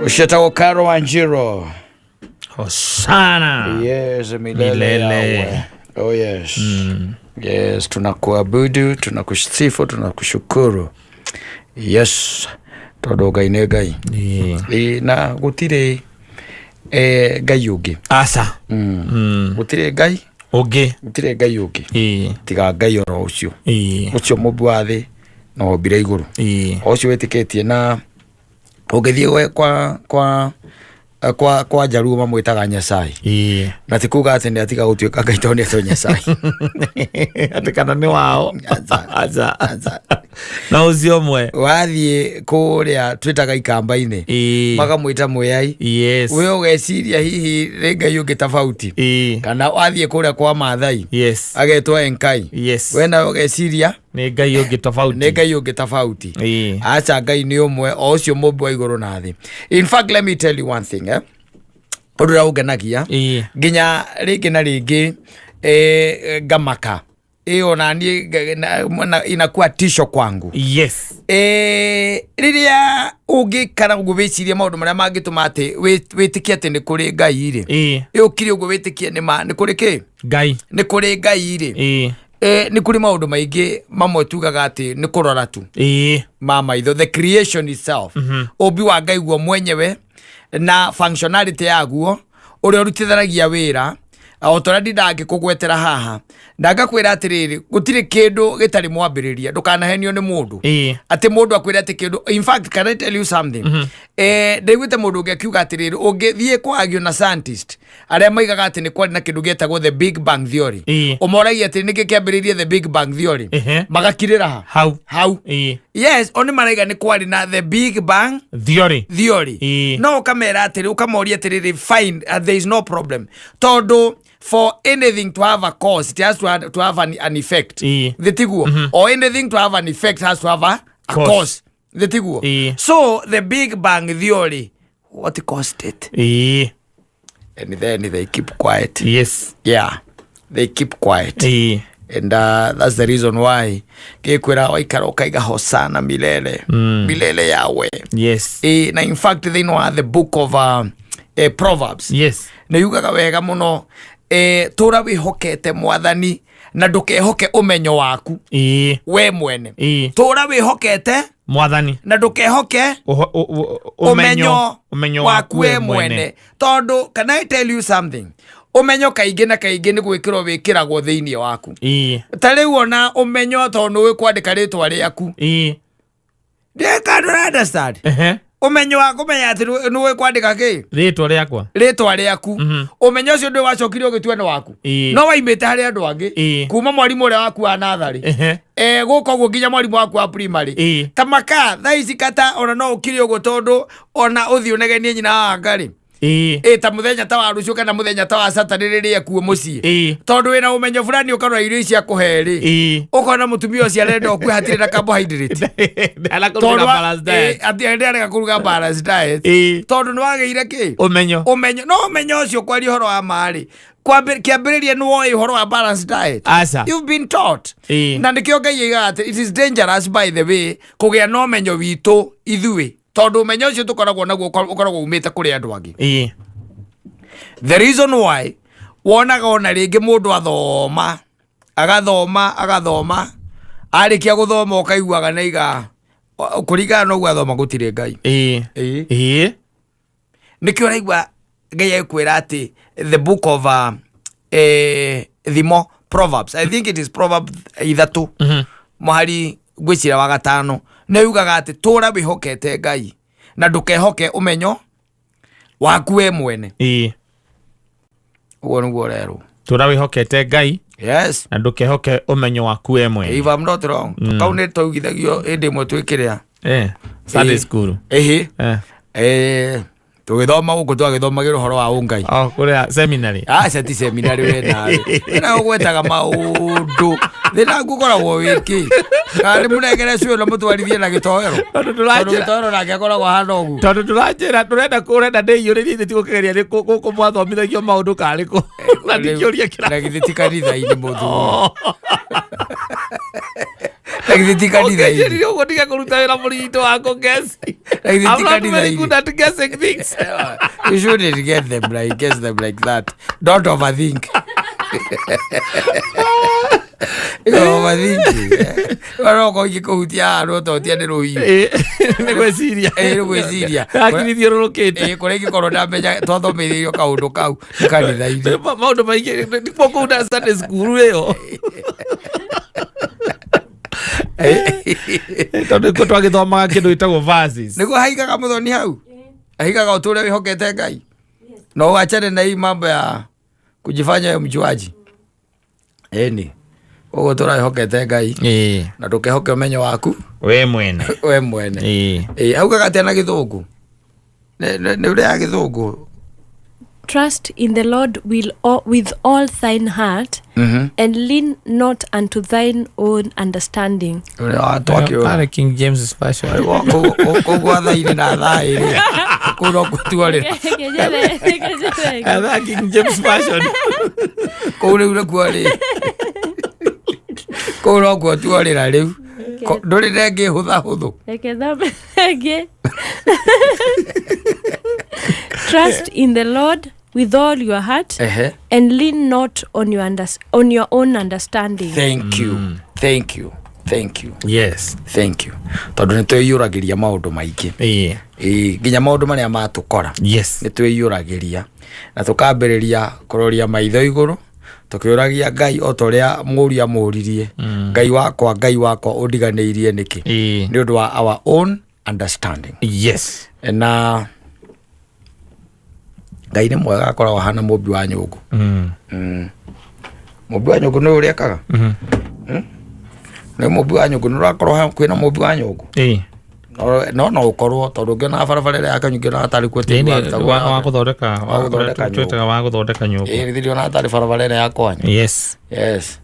Ũcio Caro Wanjiru. Hosana. Yes, milele, Milele. Yahweh. Oh yes. Yes, tunakuabudu, tunakusifu, tunakushukuru. Yes, tondũ Ngai nĩ Ngai. Ĩĩ. Ĩ, na gũtirĩ Ngai ũngĩ. Aca. Gũtirĩ Ngai, Ũngĩ. gũtirĩ Ngai ũngĩ. Ĩĩ. Tiga Ngai oro ũcio. Ĩĩ. Ũcio mũmbi wa thĩ na wombire igũrũ. Ĩĩ. O ũcio wĩtĩkĩtie na ũngĩthiĩ kwa Njaruo mamwĩtaga Nyasaye. Ĩĩ. Na ti kuga atĩ nĩ atiga gũtuĩka Ngai tondũ nĩ etwo Nyasaye. Atĩ kana nĩ wao. Aca. Aca. Aca. Na ũcio ũmwe. Wathiĩ kũrĩa twĩtaga ikamba-inĩ Ĩĩ. makamwĩta Mwĩai. Yes. We ũgeciria hihi nĩ Ngai ũngĩ tofauti. Ĩĩ. Kana wathiĩ kũrĩa kwa Maathai Yes. agetwo Enkai. Yes. We nawe ũgeciria Nĩ Ngai ũngĩ tofauti. nĩ Ngai ũngĩ tofauti. Ĩĩ. Aca, Ngai nĩ ũmwe, o ũcio mũmbi wa igũrũ na thĩ. In fact, let me tell you one thing, eh? Ũndũ ũrĩa ũngenagia Ĩĩ. nginya rĩngĩ na rĩngĩ ngamaka ĩ ona niĩ inakuwa tisho kwangu. Yes. Rĩrĩa ũngĩikara ũguo wĩcirie maũndũ marĩa mangĩtũma atĩ wĩtĩkie atĩ nĩ kũrĩ Ngai rĩ, Ĩĩ. ĩ ũkire ũguo wĩtĩkie nĩ ma nĩ kũrĩ kĩ Ngai. nĩ kũrĩ Ngai rĩ, Ĩĩ. nĩ kũrĩ maũndũ maingĩ mamwe tugaga atĩ nĩ kũrora tu Ĩĩ. ma maitho, the creation itself, ũmbi wa Ngai guo mwenyewe na functionality yaguo, ũrĩa ũrutithanagia wĩra, o ta ũrĩa ndindaga ngĩkũgwetera haha na ngakwĩra atĩrĩrĩ, gũtirĩ kĩndũ gĩtarĩ mwambĩrĩria. Ndũkanahenio nĩ mũndũ Ĩĩ. atĩ mũndũ akwĩra atĩ kĩndũ. In fact, can I tell you something? Ndaiguĩte mũndũ ũngĩ akiuga atĩrĩrĩ, ũngĩthiĩ kwagio na scientist arĩa maigaga atĩ nĩ kwarĩ na kĩndũ gĩetagwo the Big Bang theory, Ĩĩ. ũmoragia atĩ nĩkĩ kĩambĩrĩirie the Big Bang theory, magakirĩra ha Hau. hau. Ĩĩ. Yes, o nĩ maraiga nĩ kwarĩ na the Big Bang Theory. theory. Ĩĩ. No ũkamera atĩrĩ, ũkamoria atĩrĩrĩ, fine, there is no problem, tondũ for anything to have a cause, it has to have an effect. Ĩĩ. Thĩ tiguo? Or anything to have an effect has to have a cause. Cause, thĩ tiguo? Ĩĩ. So the Big Bang theory, what caused it? Ĩĩ. And then they keep quiet. Yeah, they keep quiet. And that's the reason why gĩkwĩra waikara ũkaiga hosana milele, milele Yawe. Na in fact, thĩinĩ wa the book of Proverbs nĩ yugaga wega mũno, tũra wĩhokete Mwathani na ndũkehoke ũmenyo waku we mwene. Tũra wĩhokete Mwathani na ndũkehoke ũmenyo ũmenyo waku we mwene, tondũ can I tell you something? Ũmenyo kaingĩ na kaingĩ nĩ gwĩkĩrwo wĩkĩragwo thĩinĩ waku. Ta rĩu ona ũmenyo, tondũ nĩ ũĩ kwandĩka rĩtwa rĩaku, ndĩkandũ understand? Ũmenyo wa kũmenya atĩ nĩ ũĩ kwandĩka kĩ Rĩtwa rĩakwa. Rĩtwa rĩaku. Ũmenyo ũcio ndũĩ wacokire ũgĩtua nĩ waku, no waimĩte harĩ andũ angĩ, kuma mwarimũ ũrĩa waku wa natharĩ, gũka ũguo nginya mwarimũ waku wa primary. Ta maka thaa ici kata ona no ũkire ũguo, tondũ ona ũthiĩ ũnegenie nyina wa anga rĩ, ĩ ta mũthenya ta wa rũciũ kana mũthenya ta wa Saturday rĩrĩa ekuo mũciĩ, tondũ wĩna ũmenyo fulani, ũkarora irio ici akũhe rĩ, ũkona mũtumia ũcio arenda ũkue hatirĩ na carbohydrate. Ndanakuruga Tondũ balanced diet. Atĩ ndarega kũruga balanced diet, tondũ nĩ wagĩire kĩ? Ũmenyo. Ũmenyo. No ũmenyo ũcio, kwaria ũhoro wa marĩ, kĩambĩrĩria nĩ woĩ ũhoro wa balanced diet? Aca. You've been taught. Na nĩkĩo Ngai aigaga atĩ it is dangerous, by the way, kũgĩa na ũmenyo witũ ithuĩ, tondũ ũmenyo ũcio tũkoragwo naguo ũkoragwo umĩte kũrĩ andũ angĩ. The reason why wonaga ona rĩngĩ mũndũ athoma, agathoma, agathoma, arĩkia gũthoma ũkaiguaga nĩ aiga kũringana na ũguo athoma gũtirĩ Ngai. Nĩkĩo ũraigua Ngai agĩkwĩra atĩ the book of thimo, Proverbs, I think it is Proverb 3 mũhari ngwĩciria wa 5, nĩ yugaga atĩ tũra wĩhokete Ngai na ndũkehoke ũmenyo waku we mwene. Ũguo nĩguo ũrerwo. Tũra wĩhokete Ngai na ndũkehoke ũmenyo waku we mwene. If I'm not wrong, kau nĩ twaugithagio hĩndĩ ĩmwe twĩkĩrĩa Sunday school. Ĩhĩ. Tũgĩthoma gũkũ twagĩthomagĩra ũhoro wa ũngai. Oh, kũrĩa seminary. Aca, ti seminary, we nawe na ũgwetaga maũndũ thĩna waku ũkoragwo wĩkĩ, kana nĩ mũnengere cũĩ na mũtwarithie na gĩtoero? Tondũ Tondũ gĩtoero nake akoragwo ahana ũguo. Tondũ tũranjĩra tũrenda ũrenda ndĩiyũrĩrie ithe tigũkĩgeria nĩ gũkũ mwathomithagio maũndũ karĩ kũ na ndikĩũria kĩra Na githĩ ti kanitha-inĩ, mũthuri? Na githĩ ti kanitha-inĩ? Ũkĩnjĩrire ũguo ndige kũruta wĩra mũritũ wa kũguess. Na githĩ ti I'm not very kanitha-inĩ? good at guessing things. You shouldn't get them like guess them like that. Don't overthink. You overthinking. Waroko ingĩkũhutia haha no totia nĩ rũhiũ. Nĩ gwĩciria. Ĩ, nĩ gwĩciria. Hakiri thiũrũrũkĩte. Ĩ, kũrĩa ingĩkorwo ndamenya twathomeithĩirio kaũndũ kau nĩ kanitha-inĩ. Maũndũ maingĩ nĩkuo kũu na Sunday school ĩyo. Tondũ nĩkuo twagĩthomaga kĩndũ gĩtagwo verses. Nĩguo haigaga mũthoni hau. Haigaga ũtũre wĩhokete Ngai. Na uachane na hii mambo ya kujifanya wewe mjuaji. Ĩni. Koguo tũra wĩhokete Ngai Ĩĩ. na ndũkehoke ũmenyo waku We mwene. we mwene. Ĩĩ. Ĩ, augaga atĩa na gĩthũngũ? Nĩ ũrĩa ya gĩthũngũ. Trust in the Lord with all thine heart, and lean not unto thine own understanding. Ũrĩa wa twakĩũra. Pale King James version. Kũu gwa thaa-inĩ na thaa ĩrĩ. Kũu no gũtuarĩra. Etha King James version. Kũu rĩu nĩkuo rĩ. Kũu no kuo tuarĩra rĩu. Ndũrĩ na ĩngĩ hũthahũthũ. Reke thome ĩngĩ. Trust in the Lord with all your heart, Ehe. and lean not on your own understanding. Thank you. Thank you. Thank you. Yes. Thank you. Tondũ nĩ twĩiyũragĩria maũndũ maingĩ. Ĩĩ. Ĩĩ, nginya maũndũ marĩa matũkora. Yes. Nĩ twĩiyũragĩria na tũkambĩrĩria kũroria maitho igũrũ tũkĩũragia Ngai o ta ũrĩa mũria mũririe, Ngai wakwa, Ngai wakwa, ũndiganĩirie nĩkĩ? Ĩĩ. Nĩ ũndũ wa our own understanding. Yes. Na Ngai nĩ mwega, akoragwo ahana mũmbi wa nyũngũ. Mũmbi wa nyũngũ nĩ ũrĩa ekaga. Nĩ mũmbi wa nyũngũ, nĩ ũrakorwo kwĩna mũmbi wa nyũngũ. Ĩĩ. No ũkorwo tondũ ũngĩona barabara ĩrĩa ya Kanyuki ũngĩona tarĩ kuo tĩri Ĩĩ, warutagwo wa gũthondeka Wa gũthondeka nyũngũ. Twĩtaga wa gũthondeka nyũngũ. Ĩĩ, nĩ ndĩrona tarĩ barabara ĩrĩa ya kwanyu. Yes. Yes,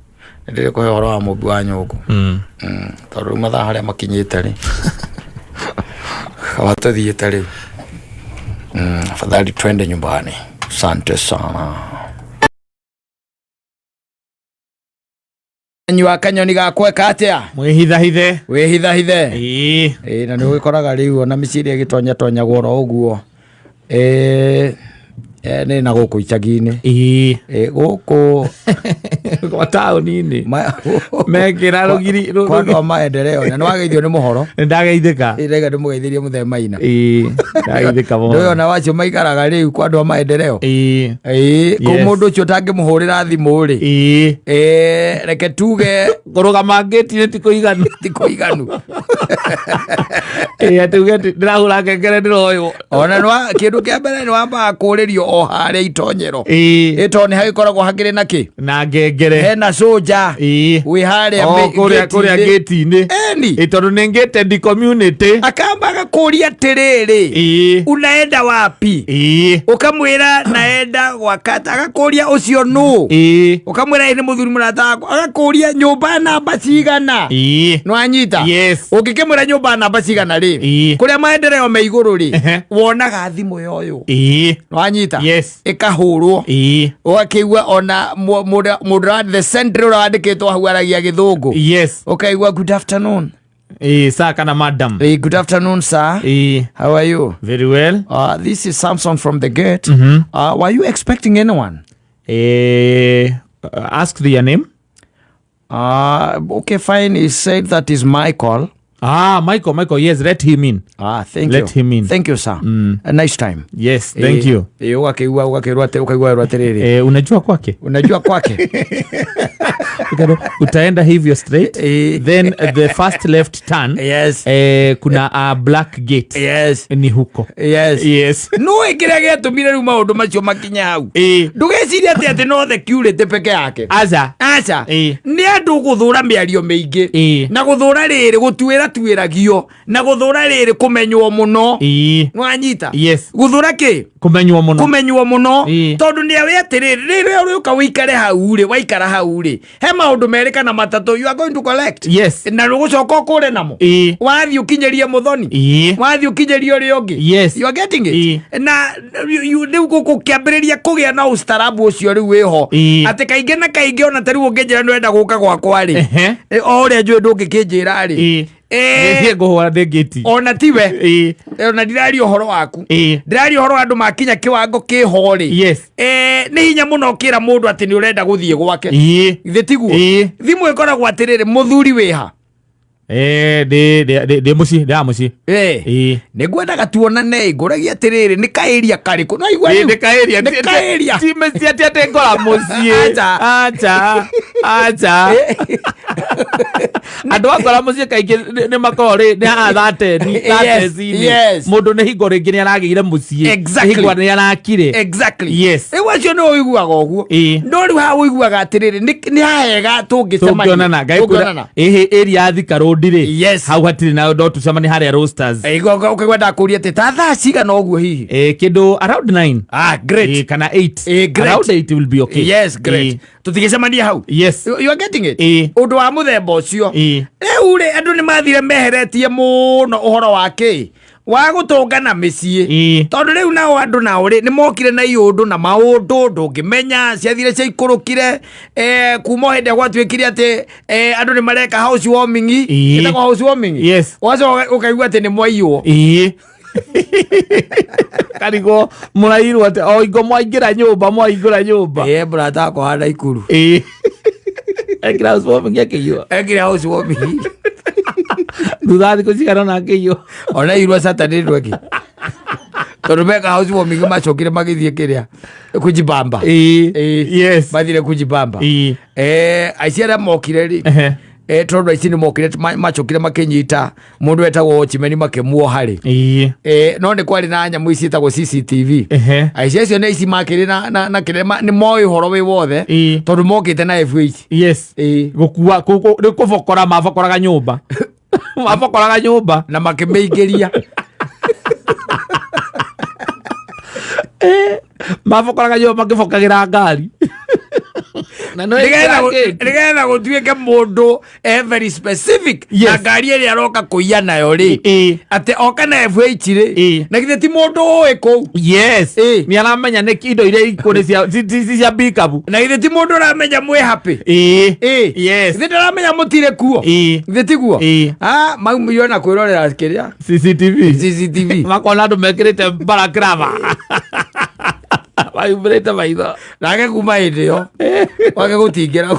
nĩ ndĩrĩ kũhe ũhoro wa mũmbi wa nyũngũ. Tondũ rĩu mathaa harĩa makinyĩte rĩ, kaba tũthiĩte rĩu. Afadhali twende nyumbani. Asante sana. Nyua kanyoni gakweka atĩa? Mwĩhithahithe. Wĩhithahithe. Ĩĩ. Ĩĩ, na nĩ ũgĩkoraga rĩu ona mĩciĩ ĩrĩa ĩgĩtonya tonyagwo oro ũguo. Ĩĩ, nĩ na gũkũ icagi-inĩ. Ĩĩ. Ĩĩ, gũkũ Kwa taũni-inĩ. Mekĩra rũgiri kwa andũ a maendeleo na nĩ wageithio nĩ mũhoro. Nĩndageithĩka. Ĩrega ndĩmũgeithĩrie mũthee Maina. Ĩĩ. Ndageithĩka mũno. Ndũĩ ona wacio maikaraga rĩu kwa andũ a maendeleo. Ĩĩ. Ĩĩ, kũu Yes. mũndũ ũcio ũtangĩmũhũrĩra thimũ rĩ. Ĩĩ. Ĩĩ, reke tuge Kũrũgama ngĩti-inĩ ti kũiganu. ti kũiganu. Ĩĩ, atĩ uge atĩ ndĩrahũra ngengere ndĩroywo. Ona nĩ kĩndũ kĩa mbere nĩ wambaga kũrĩrio o harĩa itonyero. Ĩĩ. Ĩ tondũ nĩ hagĩkoragwo hakĩrĩ na kĩ? Na ngengere. Hena soja. Ĩĩ. Wĩ harĩa O kũrĩa gate-inĩ. gate-inĩ. Eni. Ĩ tondũ nĩ gated community. Akamba agakũria atĩrĩrĩ. Ĩĩ. Unaenda wapi? Ĩĩ. Ũkamwĩra naenda gwakata, agakũria ũcio nũ? Ĩĩ. Ũkamwĩra ĩ nĩ mũthuri mũrata wakwa, agakũria nyũmba namba cigana? Ĩĩ. Nĩwanyita? Yes. Ũngĩkĩmwĩra nyũmba namba cigana rĩ, Ĩĩ. kũrĩa maendeleo me igũrũ rĩ, Ehe. wonaga thimũ ya ũyũ. Ĩĩ. Nĩwanyita? Yes. Ĩkahũrwo. Ĩĩ. Ũgakĩigua ona mũndũ wa the central ũrĩa wandĩkĩtwo hau aragia gĩthũngũ. Yes. Ũkaigua good afternoon. Ĩĩ, sir kana madam. Hey, good afternoon sir. Ĩĩ. How are you? Very well. This is Samson from the gate. Were you expecting anyone? Ask their name. Okay, fine. He said that is Michael. Ah, Michael, yes, let him in. Ah, thank Let you. him in. Thank you, sir. A nice time. Yes, thank you. Ũgakĩigua ũgakĩrwo atĩ ũkaigua werwo atĩrĩrĩ. Unajua kwake? Unajua kwake? Utaenda hivyo straight. Eh. Then the first left turn. Yes. Kuna a black gate. Yes. Ni huko. Yes. Yes. No kĩrĩa gĩatũmire rĩu maũndũ macio makinye hau. Ndũgecirie atĩ atĩ no security peke yake. Aca. Aca. Ĩĩ. Nĩ andũ gũthũra mĩario mĩingĩ. Ĩĩ. Na gũthũra rĩrĩ gũtuĩra Matuĩragio na gũthũra rĩrĩ kũmenywo mũno. Nĩwanyita? Yes. Gũthũra kĩ? Kũmenywo mũno. Kũmenywo mũno. Tondũ nĩ awe atĩrĩrĩ, rĩrĩa ũrĩũka ũikare hau rĩ, waikara hau rĩ, he maũndũ merĩ kana matatũ you are going to collect. Na rũgũcoka ũkũre namo. Wathiĩ ũkinyĩrie mũthoni, wathiĩ ũkinyĩrie ũrĩa ũngĩ. You are getting it? Na rĩu gũkĩambĩrĩria kũgĩa na ũstarabu ũcio rĩu wĩho, atĩ kaingĩ na kaingĩ ona ta rĩu ũngĩnjĩra nĩ ũrenda gũka gwakwa rĩ, o ũrĩa njũĩ ndũngĩkĩnjĩra rĩ, Nĩthiĩ ngũhũra ndĩ ngĩti. Ona tiwe. Ona ndiraria ũhoro waku. Ndĩraria ũhoro wa andũ makinya kĩwango kĩho rĩ, nĩ hinya mũno ũkĩra mũndũ atĩ nĩ ũrenda gũthiĩ gwake. Githĩ tiguo? Thimũ ĩkoragwo atĩrĩrĩ, mũthuri wĩha? Ndĩ mũciĩ, ndĩ haha mũciĩ. Nĩ ngwendaga tuonane, ngũragia atĩrĩrĩ, nĩ kaĩria karĩkũ no igua rĩu? Ndĩ kaĩria. Nĩ kaĩria. Ti mĩciĩ atĩ atĩ ngora mũciĩ. Acha. Acha, acha. Andũ akora mũciĩ kaingĩ nĩ makoragwo rĩ nĩ haha thateni. Thateci-inĩ. Mũndũ nĩ hingo rĩngĩ nĩ aragĩire mũciĩ. Nĩ hingo nĩ arakire. Rĩu acio nĩ ũiguaga ũguo. No rĩu haha ũiguaga atĩrĩrĩ, nĩ hahega tũngĩcemania. Tũngĩonana ngai Tũngĩonana. Ĩhĩ ĩria ya Thika Road rĩ, hau hatirĩ na no tũcemanie harĩa Roasters. Ũkaigua ndakũria atĩ ta thaa cigana ũguo hihi? Kĩndũ around 9. Ah, great. Kana 8. Great. Around 8 will be okay. Yes, great. Tũtigĩcemania hau. You are getting it? Ũndũ wa mũthemba ũcio. Rĩu rĩ, andũ nĩ mathire meheretie mũno ũhoro wa kĩ wa gũtũngana mĩciĩ. Tondũ rĩu nao andũ nao rĩ, nĩ mokire na iũndũ na maũndũ ndũngĩmenya ciathire ciaikũrũkire, kuma o hĩndĩ ĩrĩa gwatuĩkire atĩ andũ nĩ mareka house warming. Ĩtagwo house warming. Ũgacoka ũkaigua atĩ nĩ mwaiywo. Karigwo mũrairwo atĩ o ingo mwaingĩra nyũmba mwaingĩra nyũmba. Mũrata wakwa wa Naikuru. Ekĩra house warming akĩiywo. Ekire house warming. Thutha wa thikũ cigana ũna akĩiywo. Ona irwa Saturday ndweki tondũ meka house warming macokire magĩthiĩ kĩrĩa kujibamba. Mathire kujibamba. Aici arĩa mokire rĩ, tondũ aici nĩ mokire macokire makĩnyita mũndũ wetagwo watchman makĩmuoha rĩ. No nĩ kwarĩ na nyamũ ici ciĩtagwo CCTV. Aici acio nĩ aici makĩrĩ na kĩrĩa nĩ moĩ ũhoro wĩ wothe, tondũ mokĩte na FH. Gũkua nĩ kũbokora mabokoraga nyũmba, mabokoraga nyũmba. Na makĩmĩingĩria. Mabokoraga nyũmba makĩbokagĩra ngari na no Nĩgetha ĩkĩra gate. Nĩgetha gũtuĩke mũndũ e very specific na ngari ĩrĩa aroka kũiya nayo rĩ, atĩ oka na FH rĩ, na githĩ ti mũndũ ũĩ kũu? Nĩ aramenya nĩ indo iria ikuo nĩ cia ti cia pickup. Na githĩ ti mũndũ ũramenya mwĩ happy? Githĩ ndaramenya mũtirĩ kuo? Githĩ tiguo? Ah, maumire na kwĩrorera kĩrĩa CCTV. CCTV. Makona andũ mekĩrĩte barakrava mahumbĩrĩte maitho. Nake kuma hĩndĩ ĩyo wake gũtingĩra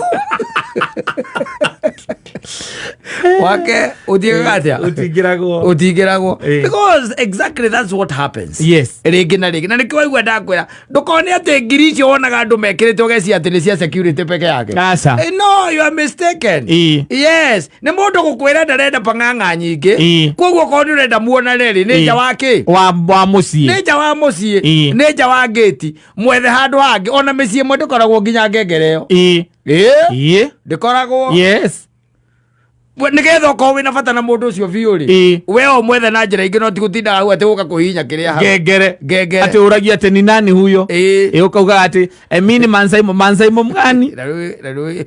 wake ũthiĩkaga atĩa? Ũtingĩragwo. Ũtingĩragwo. Because exactly that's what happens rĩngĩ na rĩngĩ, na nĩkĩo waigua ndakwĩra ndũkone atĩ ngiri icio wonaga andũ mekĩrĩte ũgecia atĩ nĩ cia security peke yake. Aca. No, you are mistaken. Yes, nĩ mũndũ gũkwĩra ndarenda pang'ang'a nyingĩ. Koguo okorwo nĩ ũrenda muonane rĩ, nĩ nja wa kĩ? Wa mũciĩ. Nĩ nja wa mũciĩ. Nĩ nja wa ngĩti, mwethe handũ hangĩ. Ona mĩciĩ ĩmwe ndĩkoragwo nginya ngengere ĩyo. Ndĩkoragwo. Nĩgetha ũkorwo wĩna bata na mũndũ ũcio biũ rĩ, we o mwethe na njĩra ingĩ, no ti gũtinda hau atĩ gũka kũhihinya kĩrĩa hau. Ngengere. Ngengere. Atĩ ũragia atĩ ni nani huyo? Ũkauga atĩ mi ni mansaimo mansaimo mgani. Na rĩu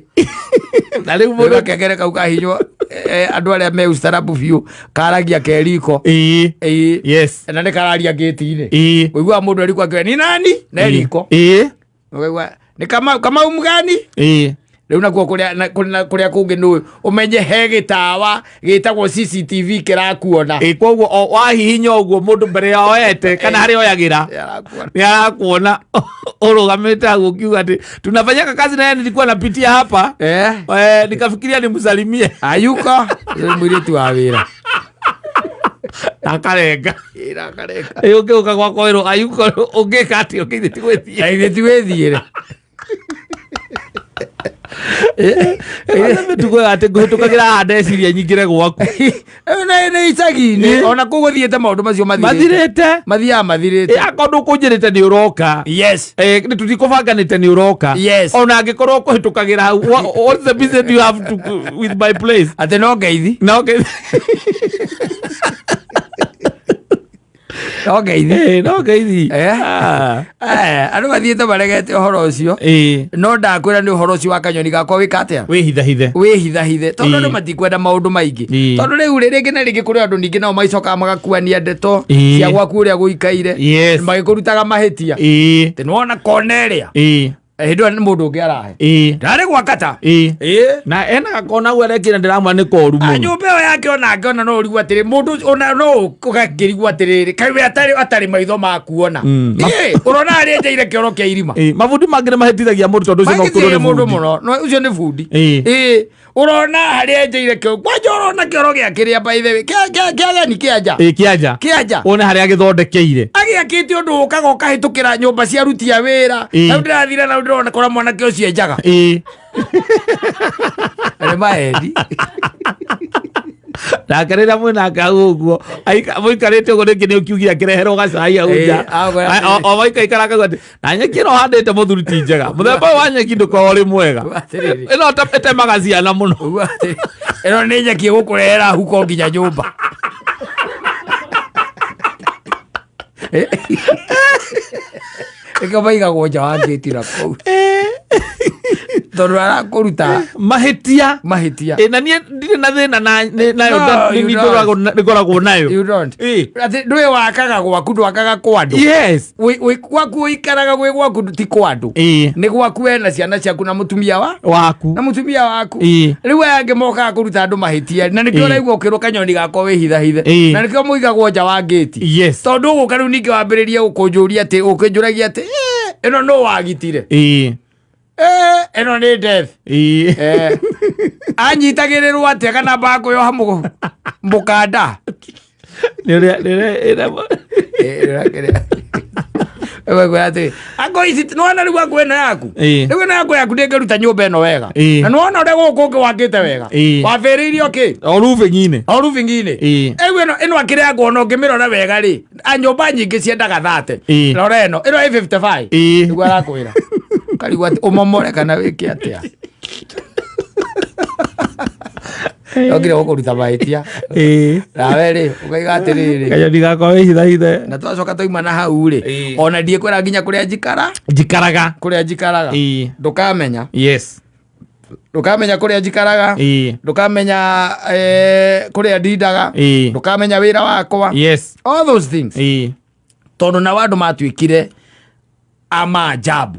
Na rĩu rĩu mũndũ gakengere kau kahinywo, andũ arĩa me ustarabu biũ karagia keriko. Na nĩ kararia ngĩti-inĩ. Ũiguaga mũndũ eriko akiuga ni nani na eriko. Ũkaigua nĩ Kamau, Kamau mgani. Rĩu nakuo kũrĩa kũrĩa kũngĩ nĩ ũmenye he gĩtawa gĩtagwo CCTV kĩrakuona. Koguo o wahihinya ũguo mũndũ mbere ya oete kana harĩa oyagĩra Nĩ arakuona. Nĩ arakuona ũrũgamĩte hau ũkiuga atĩ tunafanyaka kazi naye, nilikuwa napitia hapa, nikafikiria nimsalimie. Ayuko nĩ mũirĩtu wa wĩra. Akarenga. Wĩra akarenga. Ũngĩũka gwakwa wĩrwo ayuko, ũngĩka atĩ ũngĩthiĩ ti gwĩthiĩ. Na ithuĩ ti wĩthiĩre. Mĩtugo ya atĩ ngũhĩtũkagĩra haha ndeciria nyingĩre gwaku. Ĩyo nĩ icagi-inĩ ona kũu gũthiĩte maũndũ macio mathirĩte. Mathirĩte. Mathiaga mathirĩte. Akorwo ndũkũnjĩrĩte nĩ ũroka. Yes. Nĩ tũtikũbanganĩte nĩ ũroka. Yes. Ona angĩkorwo kũhĩtũkagĩra hau, what's the business you have to with my place? Atĩ no ngeithi. Na okay. No ngeithi. No ngeithi. Eh. Ah. Andũ mathiĩte maregete ũhoro ũcio. No ndakwĩra nĩ ũhoro ũcio wa kanyoni gakwa wĩka atĩa? Wĩhithahithe. Wĩhithahithe tondũ Ĩĩ. andũ matikwenda maũndũ maingĩ. Ĩĩ. Tondũ rĩu rĩ, rĩngĩ na rĩngĩ kũrĩ andũ ningĩ nao magicokaga magakuania ndeto Ĩĩ. cia gwaku ũrĩa gũikaire. Yes. Magĩkũrutaga mahĩtia. Atĩ nĩwona kona ĩrĩa. Hĩndĩ ĩyo nĩ mũndũ ũngĩ arahe. Ndarĩ gwa kata. Ĩĩ. Na ena gakona guo arekĩra ndĩramwĩra nĩ koru Ah, mũno. nyũmba ĩyo yake onake ona no ũrigwo atĩrĩ mũndũ ũcio ona no ũgakĩrigwo atĩrĩrĩ kaĩ we atarĩ maitho ma kuona. Ĩĩ, ũrona harĩa enjeire kĩoro kĩa irima. Mabundi mangĩ nĩ mahĩtithagia mũndũ tondũ ũcio no ũkorwo Mahĩtithagia nĩ mũndũ bundi. mũno no ũcio nĩ bundi. Ĩĩ. Ĩĩ, ũrona harĩa enjeire kĩoro kwanja ũrona kĩoro gĩa kĩrĩa by the way kĩa ageni kĩa nja. Kĩanja. Kĩa nja. Wone harĩa agĩthondekeire. Agĩakĩte ũndũ ũkaga ũkahĩtũkĩra nyũmba cia aruti a wĩra. Hau ndĩrathira na ndĩrona kũrĩa mwanake ũcio enjaga. Nĩ mahendi. Nake rĩrĩa mwĩnake hau ũguo mũikarĩte ũguo rĩngĩ nĩ ũkiugire akĩreherwo gacai hau nja. O maikaikara akauga atĩ na nyeki ĩno ũhandĩte mũthuri ti njega, mũthemba ũyũ wa nyeki ndũkoragwo ũrĩ mwega, Atĩrĩrĩ. ĩno ĩtemaga ciana mũno. Ũguo atĩ ĩno nĩ nyeki ĩgũkũrehera huko nginya nyũmba. Ĩkĩo maigagwo nja wa ngĩti na kũu tondũ arakũruta mahĩtia. Mahĩtia. Na niĩ ndirĩ na thĩna nayo. No, you nĩ don't. ngoragwo nayo. You don't. Atĩ ndũĩ wakaga gwaku ndwakaga kwa andũ. Yes. Gwaku ũikaraga gwĩ gwaku ti kwa andũ. Nĩ gwaku we na ciana ciaku na mũtumia wa waku. Na mũtumia waku. Rĩu aya angĩ mokaga kũruta andũ mahĩtia na nĩkĩo ũraigua ũkĩrwo kanyoni gakwa wĩhithahithe. Na nĩkĩo mũigagwo nja wa ngĩti. Yes. Tondũ ũgũka rĩu ningĩ wambĩrĩrie gũkũnjũria atĩ ũkĩnjũragia atĩ ĩno nũ wagitire? Ĩno nĩ death. Anyitagĩrĩrwo atĩa kana bakwĩoha mũkanda? Nĩ ũrĩa Ĩgwĩkwĩra atĩrĩ, ango ici nĩwona rĩu ango ĩno yaku. Rĩu ĩno yaku yaku ndĩngĩruta nyũmba ĩno wega. Na nĩwona ũrĩa gũkũ ũngĩ wakĩte wega. Wambĩrĩirie o kĩ? O roofing-inĩ. O roofing-inĩ. Rĩu ĩno akĩrĩa ango ona ũngĩmĩrora wega rĩ, nyũmba nyingĩ ciendaga 30. Rora ĩno, ĩno ĩ 55. Nĩguo arakwĩra. Ũkarigwo atĩ ũmomore kana wĩke atĩa. Okire gũkũruta mahĩtia. Nawe rĩ, ũkaiga atĩrĩrĩ. Kanyoni gakwa wĩhithahithe. Na twacoka twauma na hau rĩ, ona ndiĩkwĩra nginya kũrĩa njikara. Njikaraga. Kũrĩa njikaraga. Ndũkamenya. Yes. Ndũkamenya kũrĩa njikaraga. Ndũkamenya kũrĩa ndindaga. Ndũkamenya wĩra wakwa. Yes. All those things. Tondũ nao andũ matuĩkire a maajabu.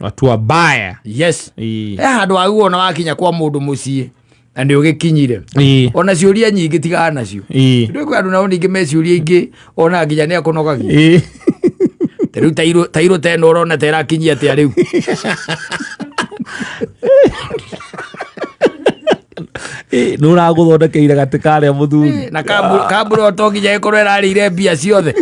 Watu wabaya. Yes. He handũ waigua ona wakinya kwa mũndũ mũciĩ na nĩ ũgĩkinyire. Ona ciũria nyingĩ tigana nacio. Ndũĩ kwĩ andũ nao ningĩ me ciũria ingĩ ona nginya nĩ akũnogagia. Ta rĩu tairũ ta ĩno ũrona ta ĩrakinyia atĩa rĩu. Nĩ ũragũthondekeire gatĩ karĩa mũthuri. Na kambura to nginya ĩkorwo ĩrarĩire mbia ciothe.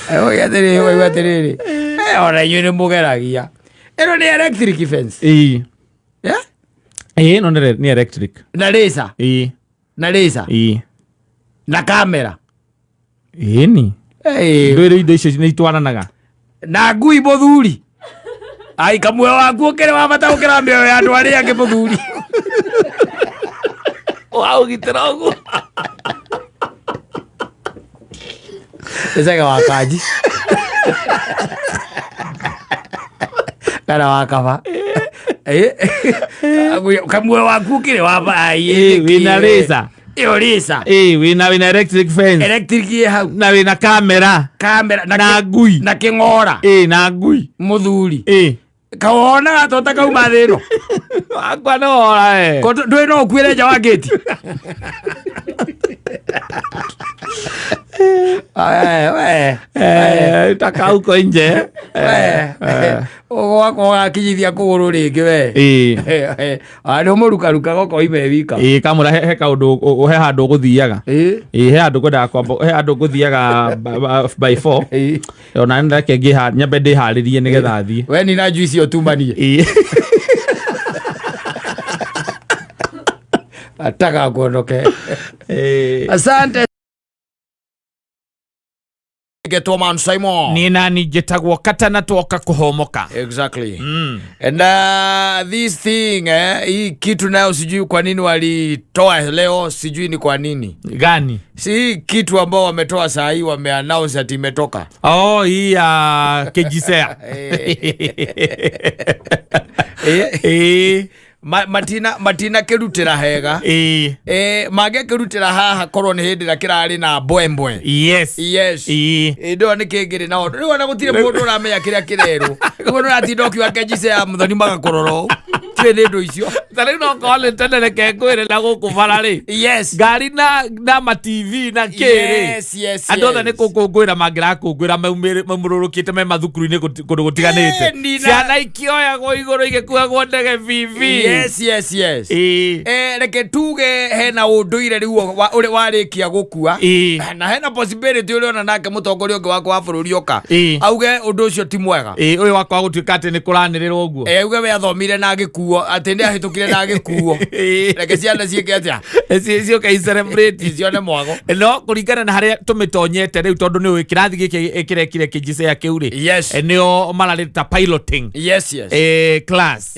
Oiga atĩrĩrĩ, oiga atĩrĩrĩ. Ona inyuĩ nĩ mũgeragia. Ĩno nĩ electric fence. Yeah? Ĩno nĩ electric. Na laser. Na laser. Na kamera. Ĩni. Ndũĩ indo icio nĩ itwaranaga. Na ngui mũthuri. Ai kamuoyo waku ũkĩrĩ wa bata gũkĩra mĩoyo ya andũ arĩa angĩ mũthuri. Waũgitĩra ũguo. Ĩcege wa kanji. Kana wa kaba. Kamuoyo waku ũkĩrĩ wa bata. Wĩna laser. Ĩyo laser. Wĩna electric fence. Electric ĩ hau. Na wĩna kamera. Kamera. Na ngui. Na kĩng'ora. Na ngui. Mũthuri. Kawonaga to ta kauma thĩ ĩno. Wakwa nĩ wora. Ndũĩ no ũkuĩre nja wa ngĩti. We. Taka huko nje. Gwakwa ũgakinyithia kũgũrũ rĩngĩ we. Ĩĩ. Nĩ ũmũrukarukaga ũkoima wika. Ĩĩ, kamũra he kaũndũ he handũ ũgũthiaga. Ĩĩ, he handũ ngwendaga kwamba, he handũ ngũthiaga by four. Ona nĩ reke nyambe ndĩharĩrie nĩgetha thiĩ. We nina juice ũtumanie. Ĩĩ. Ataka kuondoke. Ĩĩ. Asante. Getwo man Simon. Niĩ nani njĩtagwo Katana, twoka kũhomoka. Exactly. And this thing, hii kitu nayo sijui kwa nini walitoa leo, sijui ni kwa nini. Gani? Si hii kitu ambao wametoa saa hii, wameannounce ati imetoka. Oh, hii ya KJSEA. Ĩĩ. Matina kĩrutĩra hega. Ĩĩ. Mangĩkĩrutĩra haha korwo nĩ hĩndĩ ĩrĩa kĩrarĩ na mbwembwe. Yes. Yes. Ĩĩ. Ĩndĩ nĩ kĩngĩrĩ na ũndũ rĩu ona gũtirĩ mũndũ ũramenya kĩrĩa kĩrerwo. Rĩu mũndũ ũratinda ũkiuga KJSEA mũthoni magakũrora ũũ. Tirĩ nĩ ũndũ icio. Ta rĩu no korwo nĩ tene, reke ngwĩre, na gũkũ bara rĩ, ngari na ma TV na kĩrĩ, andũ othe nĩ kũkũngũĩra mangĩrakũngũĩra maumũrũrũkĩte me mathukuru-inĩ kũndũ gũtiganĩte. Ciana ikĩoyagwo igũrũ igĩkuagwo ndege bibi. Yes. Ĩĩ. Reke tuge hena ũndũire rĩu ũrĩa warĩkia gũkua. Na hena possibility ũrĩa ona nake mũtongoria ũngĩ wakwa wa bũrũri oka auge ũndũ ũcio ti mwega. Ĩĩ, ũyũ wakwa gũtuĩka atĩ nĩ kũranĩrĩrwo ũguo. Auge we athomire na agĩkuo, atĩ nĩ ahĩtũkire na agĩkuo. Reke ciana ciĩke atĩa? Ciũke i-celebrate. Cione mwago. No kũringana na harĩa tũmĩtonyete rĩu, tondũ nĩ ũĩ kĩrathi gĩkĩ kĩrekire KJSEA kĩu rĩ, nĩo mararĩ piloting class.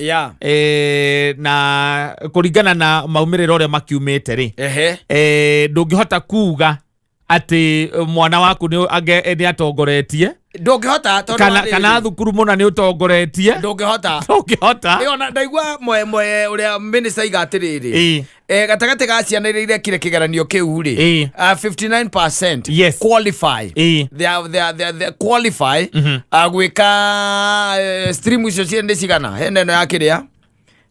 Na kũringana na maumĩrĩro ũrĩa makiumĩte rĩ, ndũngĩhota kuga atĩ mwana waku nĩ nĩ atongoretie. Ndũngĩhota tondũ kana wa rĩrĩ. Kana thukuru mũna nĩ ũtongoretie. Ndũngĩhota. Ndũngĩhota. Ĩyo na ndaigua mwe mwe ũrĩa minister aiga atĩrĩrĩ, gatagatĩ ga ciana iria irekire kĩgeranio kĩu rĩ, 59% qualify. They are qualify gwĩka stream icio ciĩ nĩ cigana, hena ĩno ya kĩrĩa,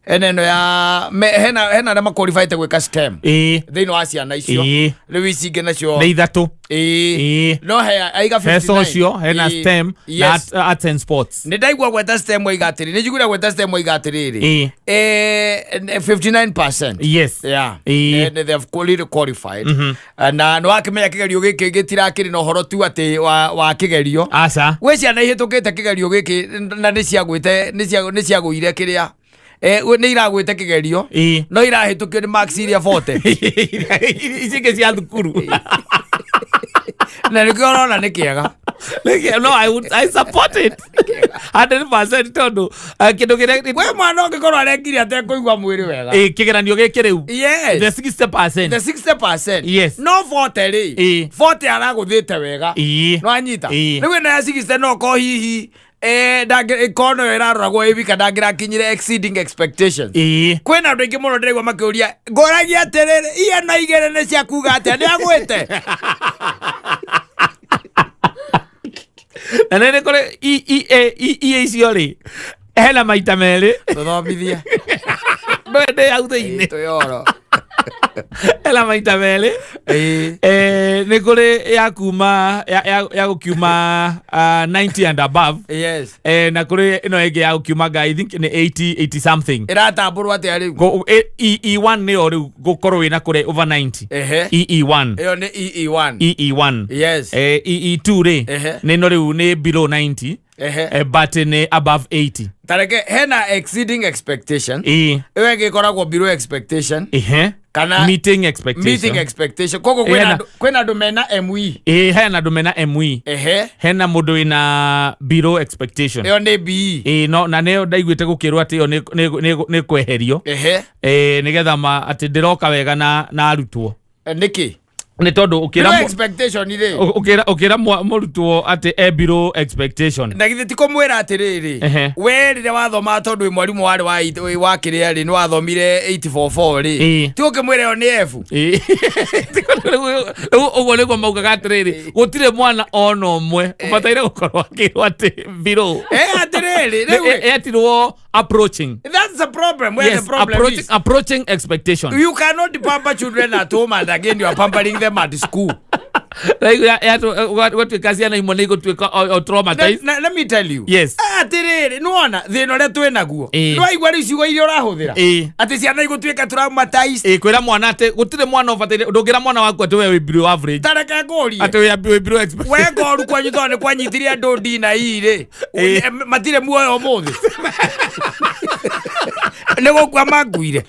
hena ĩno ya hena arĩa maqualifyte gwĩka STEM thĩinĩ wa ciana icio. Rĩu ici ingĩ nacio Nĩ ithatũ. No he aiga He 59. social, hena STEM na arts and sports. Nĩ ndaigua gweta STEM aiga atĩrĩ, nĩ njiguire gweta STEM aiga atĩrĩrĩ, 59%. Yeah. They have really qualified. Na nĩ wakĩmenya kĩgerio gĩkĩ gĩtirakĩrĩ na ũhoro tu atĩ wa kĩgerio. Aca. Gwĩ ciana ihĩtũkĩte kĩgerio gĩkĩ na nĩ ciagwĩte, nĩ ciagũire kĩrĩa, nĩ iragwĩte kĩgerio, no irahĩtũkio nĩ marks iria 40. Ici ingĩ cia thukuru. Na nĩkĩo ũrona nĩ kĩega. No, I support it 100% tondũ kĩndũ kĩrĩa Gwĩ mwana ũngĩkorwo arekire atekũigua mwĩrĩ wega. Kĩgeranio gĩkĩ rĩu, the 60%. The 60%. No 40 rĩ, 40 aragũthĩte wega. No anyita. Rĩu ĩno ya 60 no ko hihi korwo noyo ĩraroragwo ĩ wika ndangĩrakinyire exceeding expectations. Kwĩna andũ aingĩ mũno ndĩraigua makĩũria, ngũragia atĩrĩrĩ, iya na igĩrĩ nĩ cia kuga atĩa, nĩ agwĩte? Na nĩ kũrĩ i icio rĩ, hena maita merĩ. Tũthomithie. Ndĩ hau thĩinĩ. Twĩoro. Hena maita merĩ. Nĩ kũrĩ ya kuma ya gũkiuma 90 and above. Na kũrĩ ĩno ĩngĩ ya gũkiuma nga I think nĩ 80 80 something. Ĩratambũrwo atĩa rĩu? EE1 nĩyo rĩu gũkorwo wĩna kũrĩ over 90. EE1. Ĩyo nĩ EE1. EE1. EE2 rĩ, nĩ no rĩu nĩ below 90, but nĩ above 80. Tareke hena exceeding expectation, ĩyo ĩngĩ ĩkoragwo below expectation, kana meeting expectation. Meeting expectation. Koguo kwĩna andũ mena ME. Ĩĩ, hena andũ mena ME. Hena mũndũ wĩna below expectation. Ĩyo nĩ BE. Ĩĩ, no na nĩyo ndaiguĩte gũkĩrwo atĩ ĩyo nĩ kweherio, nĩgetha ma atĩ ndĩroka wega na arutwo. Nĩkĩ? Nĩ tondũ ũkĩra Below expectation rĩ, ũkĩra mũrutwo atĩ e below expectation, na githĩ ti kũmwĩra atĩrĩrĩ, we rĩrĩa wathomaga, tondũ wĩ mwarimũ warĩ wa kĩrĩa rĩ, nĩ wathomire 844 rĩ, ti ũkĩmwĩra ĩyo nĩ F? Ĩĩ. Rĩu ũguo nĩguo maugaga atĩrĩrĩ, gũtirĩ mwana ona ũmwe ũbataire gũkorwo akĩrwo atĩ below. Atĩrĩrĩ, rĩu rĩ, Etirwo approaching. That's the problem. Where the problem approaching, is, approaching expectation. You cannot pamper children at home and again you are pampering them at school. Gwatuĩka ciana imwe nĩ igũtuĩka o traumatized. Let me tell you. Yes. Atirĩrĩ, nĩwona thĩna ũrĩa twĩ naguo? Ĩĩ. Nĩwaigua rĩu ciugo iria ũrahũthĩra? Ĩĩ. Atĩ ciana igũtuĩka traumatized. Ĩ, kwĩra mwana atĩ gũtirĩ mwana ũbataire, ndũngĩra mwana waku atĩ we wĩ below average. Ta reke ngũrie. Atĩ wĩ below expectation. We ngoru kwanyu tondũ nĩ kwanyitire andũ D na E rĩ, Ĩĩ. matirĩ muoyo ũmũthĩ, nĩ gũkua makuire.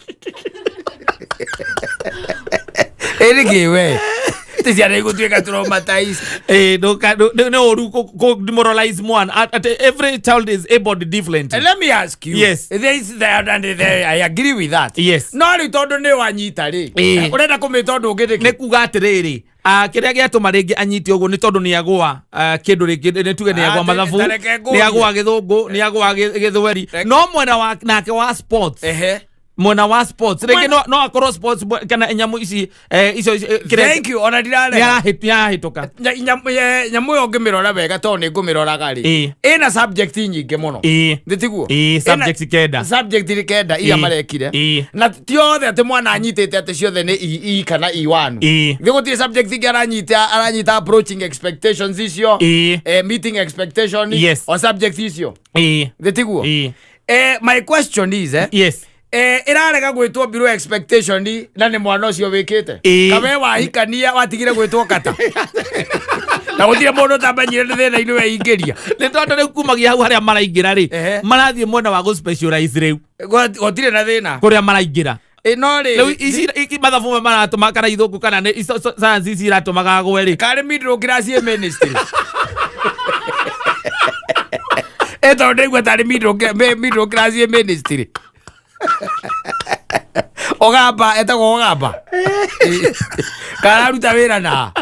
Ĩ nĩkĩ we atĩ ciana igũtuĩka traumatized? Ĩ, nĩ ũru kũ demoralize mwana. Atĩ every child is able different. And let me ask you. Yes. There is there, and there, I agree with that. Yes. No rĩu tondũ nĩ wanyita rĩ, Ĩĩ. ũrenda kũmĩta ũndũ ũngĩ nĩkĩ? Nĩ kuga atĩrĩrĩ, kĩrĩa gĩatũma rĩngĩ anyite ũguo nĩ tondũ nĩ agũa kĩndũ rĩngĩ, nĩ tuge nĩ agũa mathabu, Ta reke ngũrie. nĩ agũa gĩthũngũ, nĩ agũa gĩthweri, no mwena wa nake wa sports, mwena wa sports rĩngĩ no akorwo sports kana nyamũ ici icio kĩrĩa Thank you. Ona nĩ ndirarega. nĩ arahĩtũka. Nyamũ ĩyo ũngĩmĩrora wega, tondũ nĩ ngũmĩroraga rĩ, ĩna subject nyingĩ mũno. Nĩ tiguo? Ĩĩ, subject 9. Subject 9 iria marekire. Na ti othe atĩ mwana anyitĩte atĩ ciothe nĩ E, E kana E1. Nĩ gũtirĩ subject ingĩ aranyita approaching expectations icio, meeting expectation, o subject icio. Nĩ tiguo? Ĩĩ. My question is, ĩrarega gwĩtwo below expectation na nĩ mwana ũcio wĩkĩte? Kawe wahikania watigire gwĩtwo kata na gũtirĩ mũndũ ũtamenyire nĩ thĩna-inĩ weingĩria. Nĩ tondũ rĩu kumagia hau harĩa maraingĩra rĩ, marathiĩ mwena wa gũ specialize rĩu. Gũtirĩ na thĩna. Kũrĩa maraingĩra. Ĩ, no rĩu rĩ, ici mathabu maya maratũma, kana ithũngũ, kana nĩ science ici iratũmaga agwe rĩ. Karĩ middle class ĩ ministry, ĩ tondũ ndaigua tarĩ middle class ĩ ministry. Ogamba etagwo Ogamba kararuta wĩra na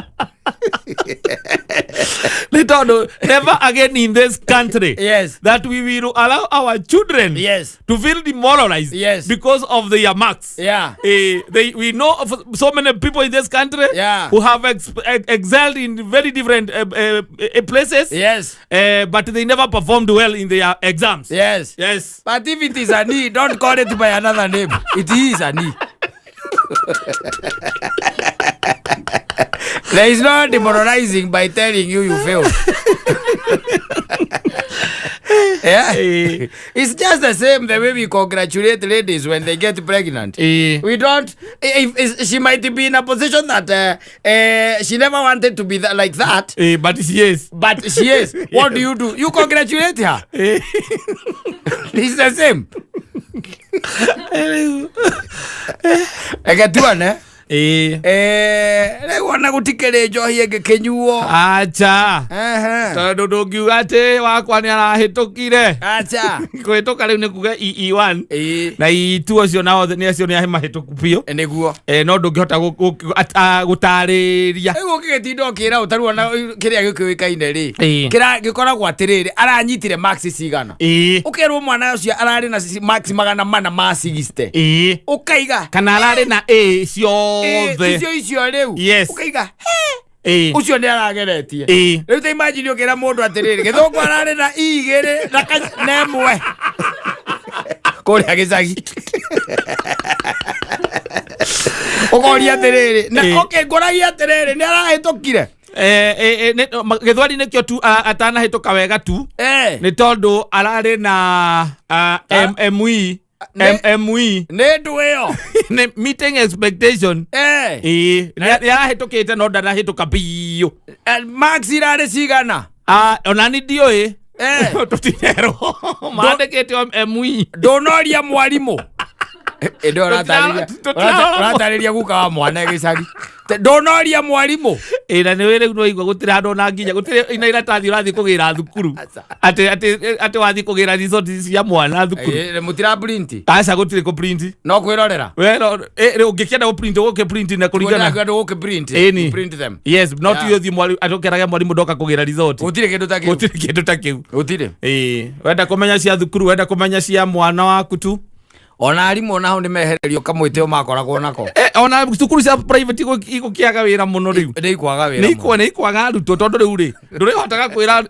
Nĩ tondũ never again in this country that we will allow our children to feel demoralized because of their marks. We know of so many people in this country who have excelled in very different places, but they never performed well in their exams. Yes. But if it is a knee, don't call it by another name. It is a knee. There is no demoralizing by telling you you failed. Yeah. It's just the same the way we congratulate ladies when they get pregnant. We don't. If she might be in a position that she never wanted to be like that, But she is. But she is. What do you do? You congratulate her. It's the same. Reke tuone. Rĩu ona gũtikĩrĩ njohi ĩngĩkĩnyuo. Acha. Tondũ ndũngiuga atĩ wakwa nĩ arahĩtũkire. Acha. Kũhĩtũka rĩu nĩ kuga EE1 na E2, acio nao nĩ acio nĩ mahĩtũku biũ. Nĩguo. No ndũngĩhota gũtarĩria. Rĩu ũngĩgĩtinda ũkĩra ũtarĩ ona kĩrĩa gĩkĩũĩkaine rĩ, kĩra gĩkoragwo atĩrĩrĩ, aranyitire marks cigana? Ũkerwo mwana ũcio ararĩ na marks 460. Ũkaiga Kana ararĩ na A ciothe. Icio rĩu ũkaiga ũcio nĩ arageretie. Rĩu ta imagine ũkĩra mũndũ atĩrĩrĩ, gĩthũngũ ararĩ na I2 na 1 kũrĩa gĩcagi, ũkoria atĩrĩrĩ na okay, ngũragia atĩrĩrĩ, nĩ arahĩtũkire? Gĩthweri nĩkĩo tu atanahĩtũka wega tu, nĩ tondũ ararĩ na ME. MME. Nĩ ndũ ĩyo. Nĩ meeting expectation. Ĩĩ, nĩ arahĩtũkĩte no ndanahĩtũka biũ. Marks irarĩ cigana? Ona ni ndiũĩ. Tũtinerwo, mandĩkĩte ME. Ndũnoria mwarimũ ĩndĩ Tũtirarora. Ũratarĩria guka wa mwana gĩcagi, ndũnoria mwarimũ. Ĩ, na nĩ rĩu nĩwaigua gũtirĩ handũ ona nginya gũtirĩ ina iratathi ũrathiĩ kũgĩra thukuru atĩ wathiĩ kũgĩra result cia mwana thukuru. Mũtira print? Aca, gũtirĩ kũ print. No kwĩrorera. We no, rĩu ũngĩkĩenda gũ print, ũgũkĩ print na kũringana. Kũringana gũkĩ print. Ĩni. You print them. Yes, not yeah. Ũthiĩ mwarimu atũkerage mwarimũ ndoka kũgĩra result. Gũtirĩ kĩndũ ta kĩu. Gũtirĩ kĩndũ ta kĩu. Gũtirĩ. Ĩĩ, wenda kũmenya cia thukuru, wenda kũmenya cia mwana waku tu. Ona arimũ onao nĩ mehererio kamwĩtĩo makoragwo nako. Ona cukuru cia private igũkĩaga wĩra mũno rĩu. Nĩ ikwaga wĩra. Nĩ ikwa nĩ ikwaga arutwo, tondũ rĩu rĩ ndũrĩhotaga kwĩra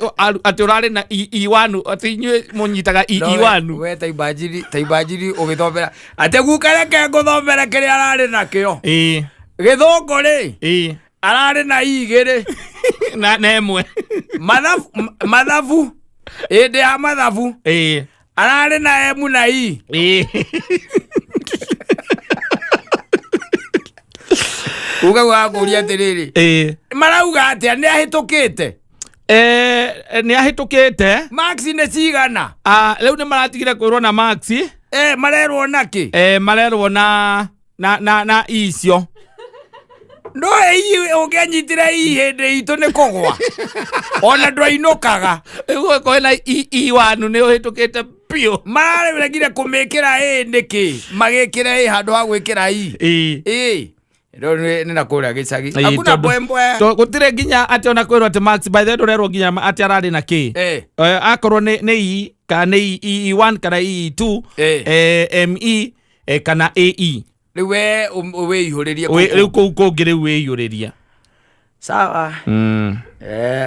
atĩ ũrarĩ na E1, atĩ inyuĩ mũnyitaga EE1. We ta imagine ũgĩthomera atĩ guka, reke ngũthomere kĩrĩa ararĩ nakĩo, gĩthũngũ rĩ. Ararĩ na igĩrĩ. Na ĩmwe. Mathabu, mathabu hĩndĩ ya mathabu ararĩ na M na E. Uga gakũria atĩrĩrĩ, marauga atĩa? Nĩ ahĩtũkĩte? Nĩ ahĩtũkĩte. Max nĩ cigana? Rĩu nĩ maratigire kwĩrwo na max. Marerwo nakĩ? Marerwo na icio. No ũngĩanyitire i hĩndĩ itũ nĩ kũgwa, ona ndwainũkaga. Rĩu ũgĩkorwo na i wanu nĩ ũhĩtũkĩte biũ. Mararegire kũmĩkĩra ĩ nĩkĩ? Magĩkĩra ĩ handũ ha gwĩkĩra i. Ĩ rĩu nĩ na kũrĩa gĩcagi hakuna mbwembwe. Gũtirĩ nginya atĩ ona kwĩrwo atĩ max, by the way, ndũrerwo nginya atĩ ararĩ na kĩ. Akorwo nĩ i kana nĩ E1 kana E2, ME, kana AE. Rĩu we wĩihũrĩrie. Rĩu kũu kũngĩ rĩu wĩiyũrĩria. Sawa.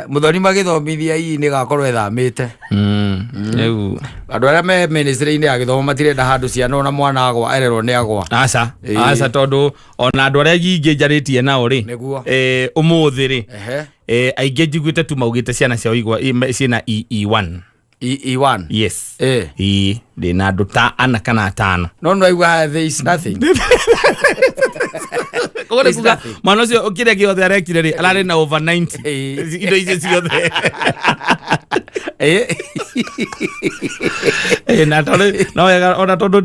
Mũthoni magĩthomithia ii nĩ gakorwo ĩthamĩte. Rĩu andũ arĩa me ministry-inĩ ya gĩthomo matirenda handũ ciana ona mwana agwa ererwo nĩ agwa. Aca. Aca, tondũ ona andũ arĩa nyingĩ njarĩtie nao rĩ, Nĩguo. Ũmũthĩ rĩ, aingĩ njiguĩte tu maugĩte ciana ciao igwa ciĩna EE1. E1? Yes. Ĩĩ, ndĩna andũ ta ana kana atano. No nĩwaigua there is nothing. Koguo nĩ Is kuga nothing. mwana ũcio kĩrĩa gĩothe arekire rĩ, ararĩ na over 90 indo icio ciothe. Na tondũ no wega ona tondũ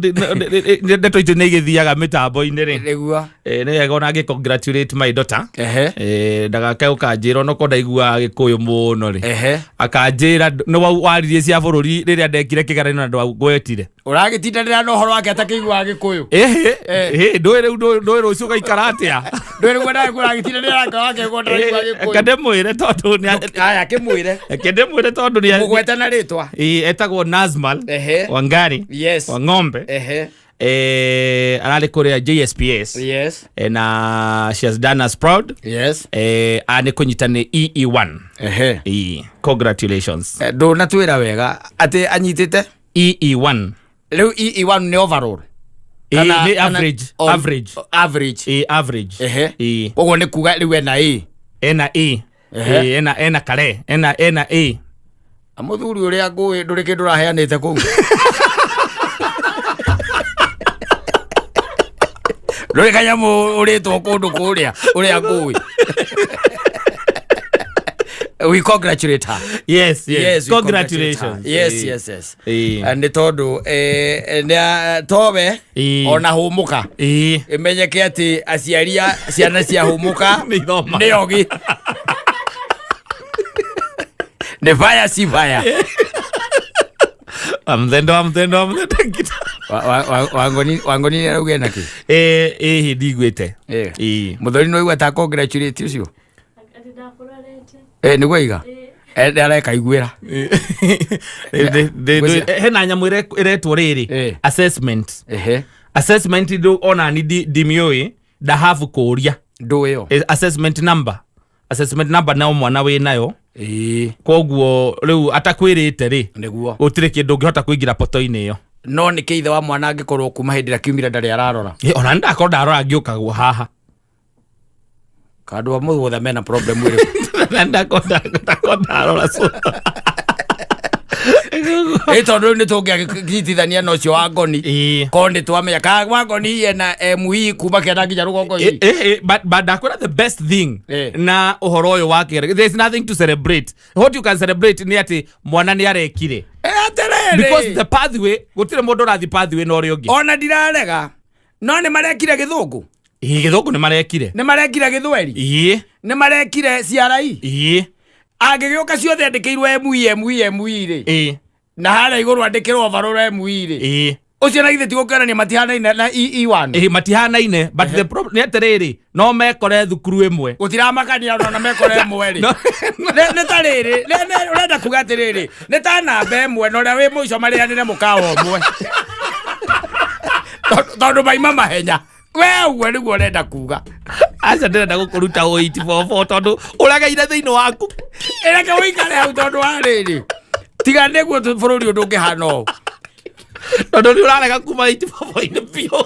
ndeto icio nĩ igĩthiaga mĩtambo-inĩ rĩ, Nĩguo. Nĩ wega ona ngĩ congratulate my daughter. Ehe. Ndagake ũkanjĩra onokorwo ndaiguaga gĩkũyũ mũno rĩ, Ehe. akanjĩra nĩ waririe cia bũrũri rĩrĩa ndekire kĩgeranio na ndwagwetire. Ũragĩtindanĩra na ũhoro wake atakĩiguaga gĩkũyũ. Ĩhĩ, ĩhĩ, ndũĩ rĩu ndũĩ rũciũ ũgaikara atĩa. Ndũĩ rĩu nawe ũragĩtindanĩra nake wake ũguo ndaraigua gĩkũyũ. Reke ndĩmwĩre tondũ nĩ Aya, kĩmwĩre. Reke ndĩmwĩre tondũ nĩ Mũgwete na rĩtwa. Ĩĩ, etagwo Nazmal Wangari wa ng'ombe. Ararĩ kũrĩa JSPS. Na she has done us proud. A nĩ kũnyita nĩ EE1. Ehe. Ĩĩ, congratulations. Ndũnatwĩra wega atĩ anyitĩte EE1. Rĩu EE1 nĩ overall? Ĩĩ, nĩ average. Average. Average. Ĩĩ, average. Ehe. Ĩĩ. Koguo nĩ kuga rĩu ena A. Ena A. Ehe. Ĩĩ, ena kare ena A. Na mũthuri ũrĩa ngũĩ ndũrĩ kĩndũ ũraheanĩte kũu, ndũrĩ kanyamũ ũrĩtwo kũndũ kũrĩa ũrĩa ngũĩ. We congratulate her. Yes. Yes, we congratulate her. Congratulations. Yes. Ĩĩ. Yes. Ĩĩ. Nĩ tondũ towe ona hũmũka ĩmenyeke atĩ aciari a ciana cia hũmũka Nĩ ithomaga. Nĩ ogi, nĩ baya si baya. Amthendo, amthendo, amthendo ngita. Wangoni nĩ arauga ena kĩ? Ĩĩ, ndiguĩte. Ĩĩ. Mũthoni nĩ waigua ta congratulate ũcio? Nĩguo iga nĩ areka iguĩra. Hena nyamũ ĩretwo rĩrĩ, assessment. Assessment ndũ ona ni ndimiũĩ, ndahabu kũũria. Ndũ ĩyo. Assessment number, assessment number nao mwana wĩ nayo. Koguo rĩu atakwĩrĩte rĩ, gũtirĩ kĩndũ ũngĩhota kũingĩra poto-inĩ ĩyo. No nĩ kĩ ithe wa mwana angĩkorwo kuma hĩndĩ ĩrĩa kiumire ndarĩ ararora? Ona nĩ ndakorwo ndarora ngĩũkagwo haha. Kandũ a mũgũtha mena problem ĩrĩkũ? Na ndakorwo ndarora so. Ĩ tondũ rĩu nĩ tũngĩakĩnyitithania na ũcio wa ngoni. Korwo nĩ twamenya ka wa ngoni ena ME kuma kĩanda nginya rũgongo. But ndakwĩra the best thing na ũhoro ũyũ wa kĩgeranio, there is nothing to celebrate. What you can celebrate nĩ atĩ mwana nĩ arekire. Atĩrĩrĩ. Because the pathway, gũtirĩ mũndũ ũrathiĩ pathway na ũrĩa ũngĩ. Ona ndirarega, no nĩ marekire gĩthũngũ. Ĩĩ, gĩthũngũ nĩ marekire. Nĩ marekire gĩthweri. Nĩ marekire CRE. Angĩgĩũka ciothe andĩkĩirwo ME ME ME rĩ, na harĩa igũrũ andĩkĩrwo overall ME rĩ, ũcio na githĩ ti gũkĩonania matihanaine na EE1? Ĩĩ, matihanaine, but the problem nĩ atĩrĩrĩ, no mekore thukuru ĩmwe. Gũtiramakania ona mekore ĩmwe rĩ. No. Nĩ ta rĩrĩ, ũrenda kuga atĩrĩrĩ, nĩ ta namba ĩmwe na ũrĩa wĩ mũico marĩanĩre mũkawa ũmwe tondũ maima mahenya, we ũguo nĩguo ũrenda kuga? Aca, ndĩrenda gũkũruta 844 tondũ ũregeire thĩinĩ waku. Ĩreke ũikare hau tondũ wa rĩrĩ, tiga nĩguo bũrũri ũyũ ndũngĩhana ũũ. Tondũ nĩ ũrarega kuma 844-inĩ biũ.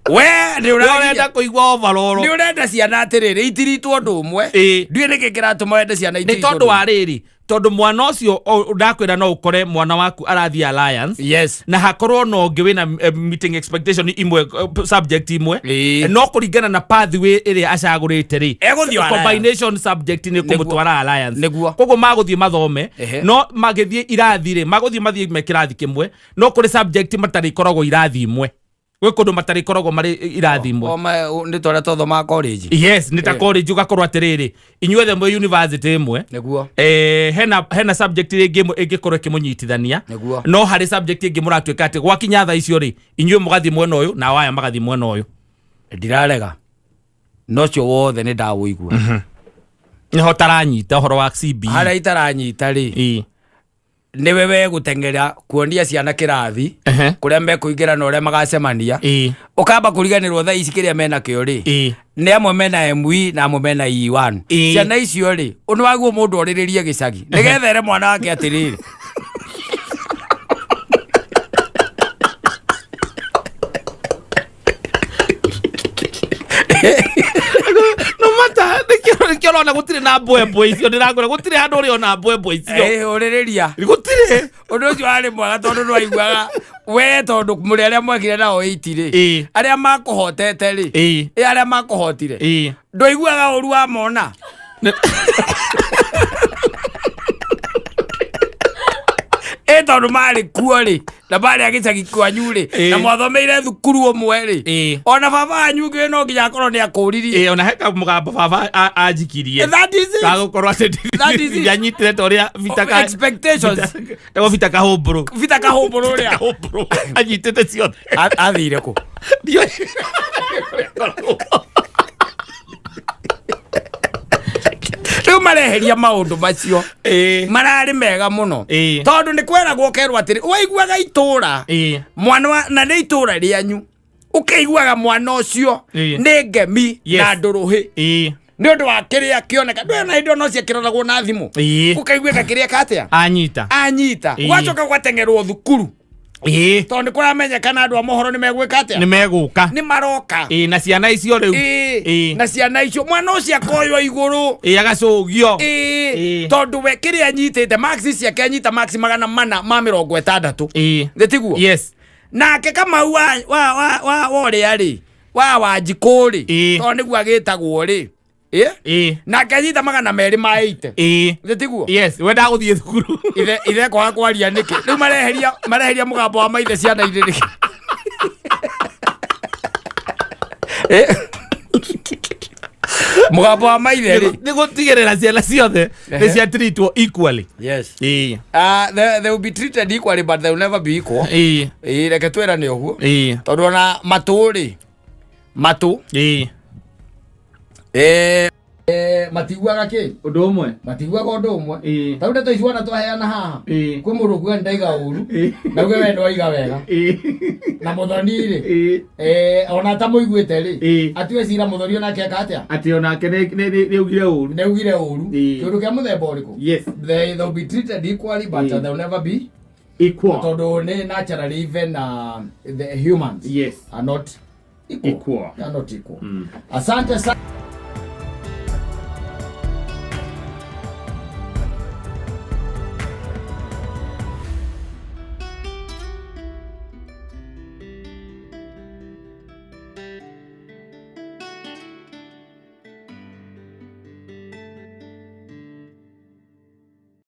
We nĩ Ũrenda kũigua overall. Nĩ ũrenda ciana atĩrĩrĩ itiritwo ũndũ ũmwe. Ĩĩ. Ndiũĩ nĩkĩ kĩratũma wende ciana Nĩ itiritwo tondũ wa rĩrĩ, tondũ mwana ũcio ndakwĩra no ũkore mwana waku arathiĩ Alliance Yes. Na hakorwo na ũngĩ wĩna meeting expectation imwe, subject imwe. Ĩĩ. No kũringana na pathway ĩrĩa acagũrĩte rĩ, Egũthiĩ Alliance. Combination subject nĩ kũmũtwara Alliance. Nĩguo. Koguo magũthiĩ mathome. Ehe. No magĩthiĩ irathi rĩ, magũthiĩ mathiĩ me kĩrathi kĩmwe, no kũrĩ subject matarĩkoragwo irathi imwe, gwĩ kũndũ matarĩkoragwo marĩ irathi imwe. O nĩ tũrĩa twathomaga college. Yes, nĩ ta college, ũgakorwo atĩrĩrĩ, inyuothe mwĩ university ĩmwe. Nĩguo. Hena subject rĩngĩ ĩmwe ĩngĩkorwo ĩkĩmũnyitithania. Nĩguo. No harĩ subject ĩngĩ mũratuĩka atĩ gwakinya thaa icio rĩ, inyuĩ mũgathiĩ mwena ũyũ nao aya magathiĩ mwena ũyũ. Ndirarega, no ũcio wothe nĩ ndawũigua. Nĩho taranyita ũhoro wa CBE. Harĩa itaranyita rĩ, nĩwe we gũteng'era kuonia ciana kĩrathi kũrĩa mekũingĩra na ũrĩa magacemania, ũkamba kũriganĩrwo thaa ici kĩrĩa menakĩo rĩ, nĩ amwe mena ME na amwe mena E1. Ciana icio rĩ, nĩ waguo mũndũ orĩrĩrie gĩcagi nĩgetha ere mwana wake atĩrĩrĩ, No mata nĩkĩo ũrona gũtirĩ na mbwembwe icio, ndĩrakwĩra gũtirĩ handũ ũrĩona mbwembwe icio. Ũrĩrĩria. Gũtirĩ. Ũndũ ũcio warĩ mwega tondũ nĩwaiguaga we, tondũ mũrĩ arĩa mwekire nao 8 rĩ, arĩa makũhotete rĩ, arĩa makũhotire, ndwaiguaga ũru wamona. Ĩ tondũ marĩ kuo rĩ, na marĩ a gĩcagi kwanyu rĩ, na mwathomeire thukuru ũmwe rĩ, ona baba wanyu ũngĩ no nginya akorwo nĩ akũririe. Ĩĩ, ona he kamũgambo baba anjikirie. That is it. Gagũkorwo atĩ That is it. ndianyitire ta ũrĩa Vita Expectations. Tego Vita Kahũmbũrũ. Vita Kahũmbũrũ ũrĩa Kahũmbũrũ anyitĩte ciothe. Athire kũ? Ndiũĩ. Rĩu mareheria maũndũ macio mararĩ mega mũno, tondũ nĩ kweragwo ũkerwo atĩrĩ, waiguaga itũra mwana na nĩ itũra rĩanyu, ũkĩiguaga mwana ũcio nĩ ngemi na ndũrũhĩ nĩ ũndũ wa kĩrĩa kĩoneka. Ndũĩ ona hĩndĩ ĩyo no ciakĩroragwo na thimũ, ũkaiguĩka kĩrĩa katĩa Anyita. Anyita. Gwacoka gwatengerwo thukuru tondũ nĩ kũramenyekana andũ a mohoro nĩ megwĩka atĩa? Nĩ megũka. Nĩ maroka. Ĩĩ, na ciana icio rĩu. Na ciana icio, mwana ũcio akoywo igũrũ. Ĩĩ, agacũgio. Tondũ we kĩrĩa anyitĩte, marks ciake, anyita marks 460. Nĩ tiguo? Yes. Nake Kamau wa ũrĩa rĩ, wa Wanjikũ rĩ, tondũ nĩguo agĩtagwo rĩ. Nake anyita 280. Nĩ tiguo? Yes, we ndagũthiĩ thukuru. Ithe kwaga kwaria nĩkĩ? Rĩu mareheria mũgambo wa maithe ciana-inĩ nĩkĩ? Mũgambo wa maithe rĩ. Nĩ gũtigĩrĩra ciana ciothe nĩ ciatreatwo equally. Yes. They will be treated equally, but they will never be equal. Reke twĩrane ũguo, tondũ ona matũ rĩ, matũ matiguaga kĩ? Ũndũ ũmwe. Matiguaga ũndũ ũmwe. Tarĩu ndeto ici wona twaheana haha, kwĩ mũndũ ũkuga nĩ ndaiga ũru, na uge we ndwaiga wega, na Mũthoni rĩ, ona atamũiguĩte rĩ, atue cira Mũthoni onake eka atĩa? Atĩ onake nĩ augire ũru. Nĩ augire ũru. Kĩũndũ kĩa mũthemba ũrĩkũ? Yes. They will be treated equally, but they will never be Equal. Tondũ nĩ naturally even the humans Yes. are not equal. Equal. They are not equal. Asante sana.